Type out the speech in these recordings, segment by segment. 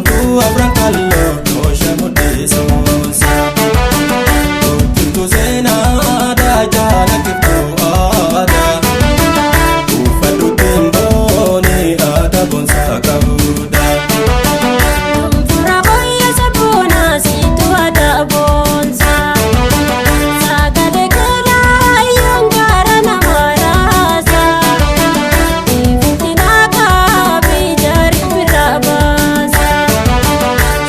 Boontuu afran kalloo toosha mudhiisuunsa. Guddiftuu seenaa aadaa jaallattiftuu aadaa. Uffadhuutti hin booni aadaa boonsaa qabudha. Gonfura booyya sabboonaa siitu aadaa boonsaa. Sagalee keelaa gaara nama raasaa. Ifti naaqaa jaari birraa baasaa.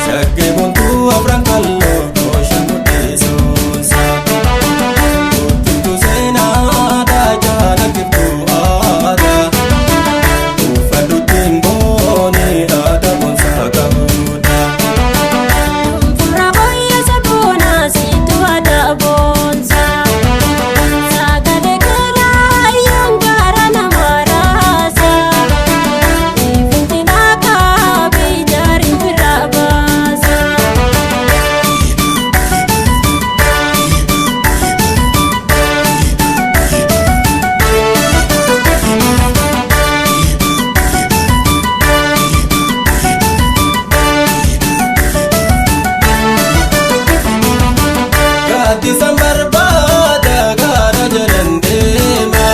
Shaggee boontuu afran kalloo toosha mudhiisuunsa. Guddiftuu seenaa aadaa jaallattiftuu aadaa. Uffadhuutti hin booni aadaa boonsaa qabudha. Gonfura booyya sabboonaa siitu aadaa boonsaa. Sagalee keelaa gaara nama raasaa. Ifti naaqaa jaari birraa baasaa. Gaaddisaan barbaada gaara jalaan deema.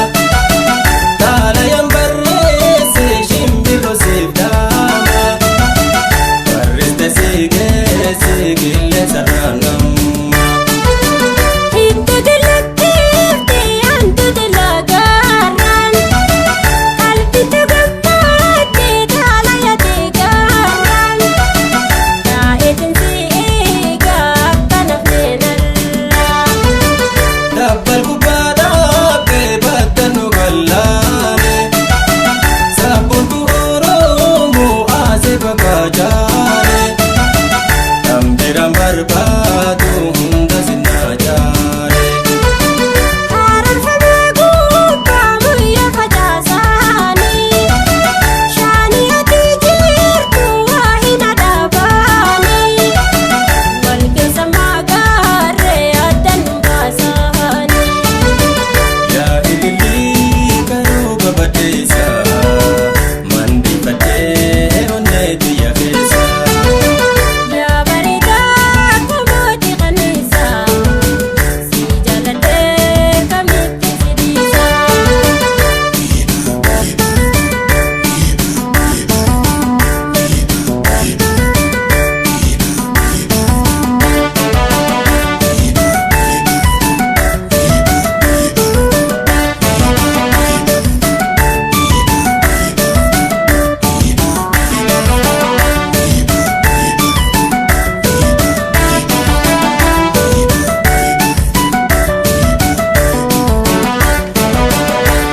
Xaalayaan barreesse shimbirroo siif dhaama. Barreesse si geesse qilleensa raangamma. Hidda galatti hantuuta lagaarraan qalbitti gammaddee xaalayaa gaarraan taa'eetiin si eegaa akka nafnee narraa. Dabbal gubbaa dhaabbee bakka nu gallaane. Sabboontuu Oromoo asii bakka jaale. Dambiraan barbaadu hunda sinnaa jaale. Haararfamee gubbaa muyya facaasaanii shaanii ati jirtu waa hin adaabaanii wal keessa maagaarree addaan baasaanii. Yaa ilillii karoo babadeessa mandifadhee onneetu yaafeessa. Yaa bareedaa kamooti qanniisaa si jaaladhee kamitti si dhiisaa.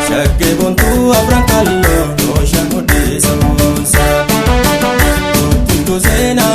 Shaggee boontuu afran kalloo toosha mudhiisuunsa. Guddiftuu seenaa.